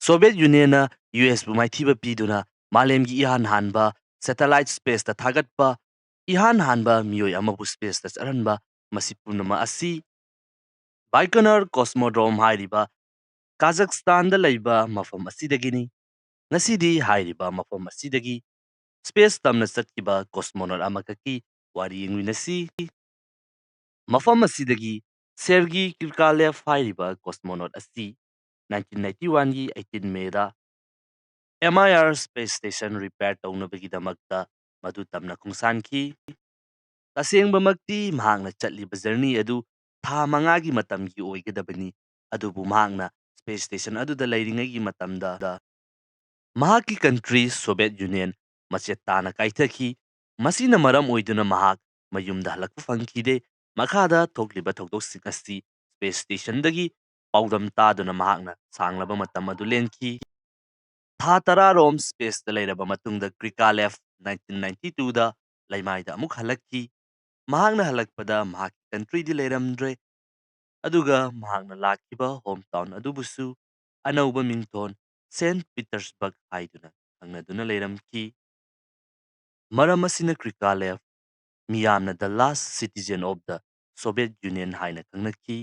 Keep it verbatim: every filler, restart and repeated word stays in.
Soviet Unionꯅ U ꯑꯦꯁꯄꯨ ꯃꯥꯏꯊꯤꯕ ꯄꯤꯗꯨꯅ ꯃꯥꯂꯦꯝꯒꯤ ꯏꯍꯥꯟ ꯍꯥꯟꯕ satellite spaceꯇ ꯊꯥꯒꯠꯄ, ꯏꯍꯥꯟ ꯍꯥꯟꯕ ꯃꯤꯑꯣꯏ ꯑꯃꯕꯨ spaceꯇ ꯆꯠꯍꯟꯕ, ꯃꯁꯤ ꯄꯨꯝꯅꯃꯛ ꯑꯁꯤ Baikonur Cosmodrome ꯍꯥꯏꯔꯤꯕ ꯀꯥꯖꯥꯛꯁꯇꯥꯟꯗ ꯂꯩꯕ ꯃꯐꯝ ꯑꯁꯤꯗꯒꯤꯅꯤ꯫ ꯉꯁꯤꯗꯤ ꯍꯥꯏꯔꯤꯕ ꯃꯐꯝ ꯑꯁꯤꯗꯒꯤ space ꯇꯝꯅ ꯆꯠꯈꯤꯕ cosmonaut ꯑꯃꯈꯛꯀꯤ ꯋꯥꯔꯤ ꯌꯦꯡꯃꯤꯟꯅꯁꯤ꯫ ꯃꯐꯝ ꯑꯁꯤꯗꯒꯤ Sergei Krikalev ꯍꯥꯏꯔꯤꯕ cosmonaut ꯑꯁꯤ nineteen ninety oneꯒꯤ eighteen Mayꯗ M I R space station repair ꯇꯧꯅꯕꯒꯤꯗꯃꯛꯇ ꯃꯗꯨ ꯇꯝꯅ ꯈꯣꯡꯁꯥꯟꯈꯤ꯫ ꯇꯁꯦꯡꯕꯃꯛꯇꯤ ꯃꯍꯥꯛꯅ ꯆꯠꯂꯤꯕ journey ꯑꯗꯨ ꯊꯥ ꯃꯉꯥꯒꯤ ꯃꯇꯝꯒꯤ ꯑꯣꯏꯒꯗꯕꯅꯤ, ꯑꯗꯨꯕꯨ ꯃꯍꯥꯛꯅ space station ꯑꯗꯨꯗ ꯂꯩꯔꯤꯉꯩꯒꯤ ꯃꯇꯝꯗ ꯃꯍꯥꯛꯀꯤ country Soviet Union ꯃꯆꯦꯠ ꯇꯥꯅ ꯀꯥꯏꯊꯈꯤ꯫ ꯃꯁꯤꯅ ꯃꯔꯝ ꯑꯣꯏꯗꯨꯅ ꯃꯍꯥꯛ ꯃꯌꯨꯝꯗ ꯍꯜꯂꯛꯄ ꯐꯪꯈꯤꯗꯦ꯫ ꯃꯈꯥꯗ ꯊꯣꯛꯂꯤꯕ ꯊꯧꯗꯣꯛꯁꯤꯡ ꯑꯁꯤ space stationꯗꯒꯤ ꯄꯥꯎꯗꯝ ꯇꯥꯗꯨꯅ ꯃꯍꯥꯛꯅ ꯁꯥꯡꯂꯕ ꯃꯇꯝ ꯑꯗꯨ ꯂꯦꯟꯈꯤ꯫ ꯊꯥ ꯇꯔꯥ ꯔꯣꯝ spaceꯇ ꯂꯩꯔꯕ ꯃꯇꯨꯡꯗ Krikalev nineteen ninety twoꯗ ꯂꯩꯃꯥꯏꯗ ꯑꯃꯨꯛ ꯍꯜꯂꯛꯈꯤ꯫ ꯃꯍꯥꯛꯅ ꯍꯜꯂꯛꯄꯗ ꯃꯍꯥꯛꯀꯤ countryꯗꯤ ꯂꯩꯔꯝꯗ꯭ꯔꯦ, ꯑꯗꯨꯒ ꯃꯍꯥꯛꯅ ꯂꯥꯛꯈꯤꯕ home town ꯑꯗꯨꯕꯨꯁꯨ ꯑꯅꯧꯕ ꯃꯤꯡꯊꯣꯟ Saint Petersburg ꯍꯥꯏꯗꯨꯅ ꯈꯪꯅꯗꯨꯅ ꯂꯩꯔꯝꯈꯤ꯫ ꯃꯔꯝ ꯑꯁꯤꯅ Krikalev ꯃꯤꯌꯥꯝꯅ the last citizen of the Soviet Union ꯍꯥꯏꯅ ꯈꯪꯅꯈꯤ꯫